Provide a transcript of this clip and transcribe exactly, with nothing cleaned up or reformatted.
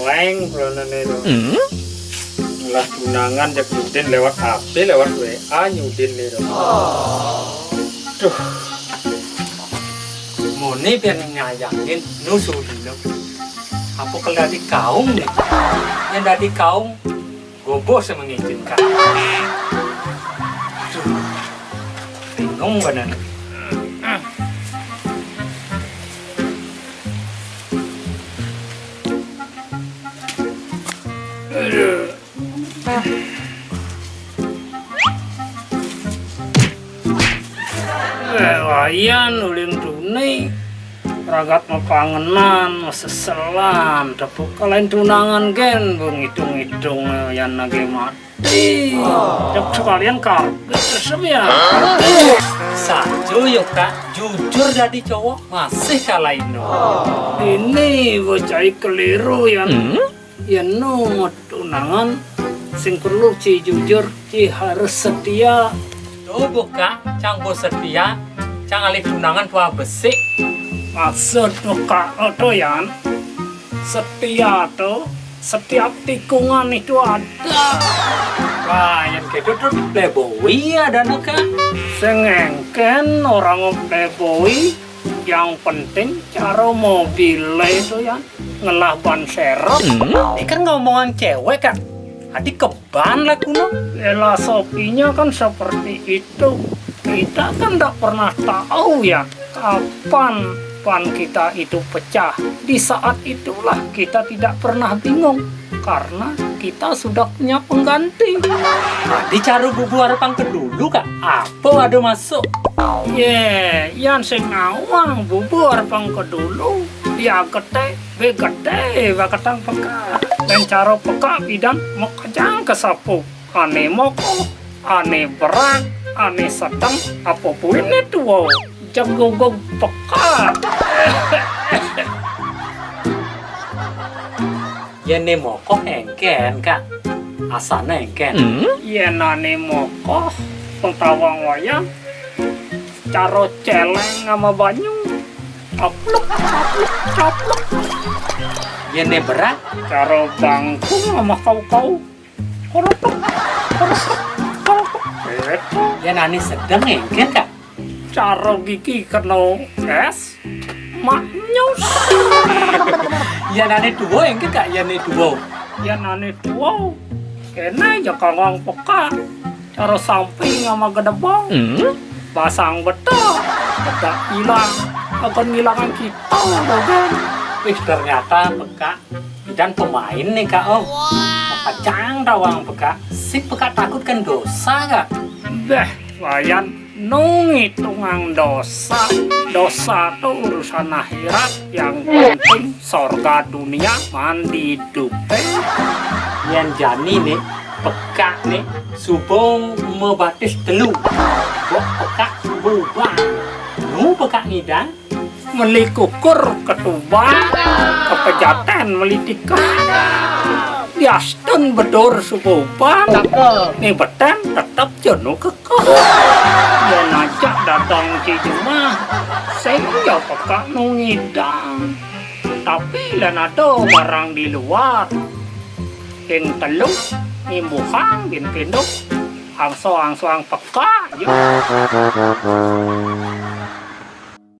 Weng, bulanane to. Hmm? Lah tunangan jak nyudin lewat H P, lewat W A nyudin ne to. Duh. Mone pian nyayangin nu sudi nu. Apa kal dadi kaung ne? Yen dadi kaung, gobo sing mengizinkan. Aduh, bingung bener. Aduh. Eh, wayan uling tuni. Ragat mapangenan, maseselan, tepuk kalain tunangan gen, bu ngitung-ngitung, eh, yan nage mati. Cep sekalian karbit resep ya. Sajo yo, Kak, jujur dadi cowok masih kalain no. Ini bocah keliru ya. Hmm? Yen no tunangan sing perlu ci jujur, ci harus setia. Tuh, buka, cang bo setia, cang alih tunangan tua besik. Maksud buka lo to, Yan, setia to, setiap tikungan itu ada. Wah, yang gitu tuh playboy ada neka. Sing engken orang playboy, yang penting cara mobil itu, Yan, ngelah ban serep. Hmm? Ini kan ngomongan cewek, Kak. Adi keban lah kuno. Filosofinya kan seperti itu. Kita kan ndak pernah tahu ya kapan ban kita itu pecah. Di saat itulah kita tidak pernah bingung karena kita sudah punya pengganti. Adi cara bubu arepang ke dulu, Kak. Apa ada masuk? Ye, yan sing ngawang bubu arepang ke dulu. Dia gede, be gede, bakatang peka. Dan cara peka bidan mekejang ke sapu. Ane moko, ane berat, ane sedeng, apa buine tuwo. Jegugug peka. Yen ne moko engken, Kak. Asane engken. Hmm? Yen ane moko, pengtawang wayang, cara celeng ama banyu. Capluk, capluk, capluk. Yen ne berat, cara bangkung ama kau-kau. Korotok, korotok, korotok. Yen ane sedeng engken, Kak. Cara gigi kena es, maknyus. Yen ane tuwo engken, Kak, yen ane tuwo. Yen ane tuwo, kene ya kangkang peka. Cara samping ama gedebong. Hmm? Pasang betok, betok ilang. Akan ngilangan kita, dogen. Wih, ternyata peka. Dan pemain nih, Kak, oh. Pecang tawang peka. Si peka takut kan dosa, Kak. Beh, Wayan, nungi tungang dosa. Dosa to urusan akhirat, yang penting sorga dunia mandi dupe. Yen jani nih, peka nih, subo mebatis telu. Bok peka berubah. Nu peka ngidang? Meli kukur ketuban, kepejaten meli tikar. Diastun bedur sububan, ni beten tetep jenu kekeh. Yen ajak datang ci jumah, sing ya peka nu ngidang. Tapi len ada barang di luar, sing telu ngimbuhang bin pinduk, angso-angsoang peka, yo.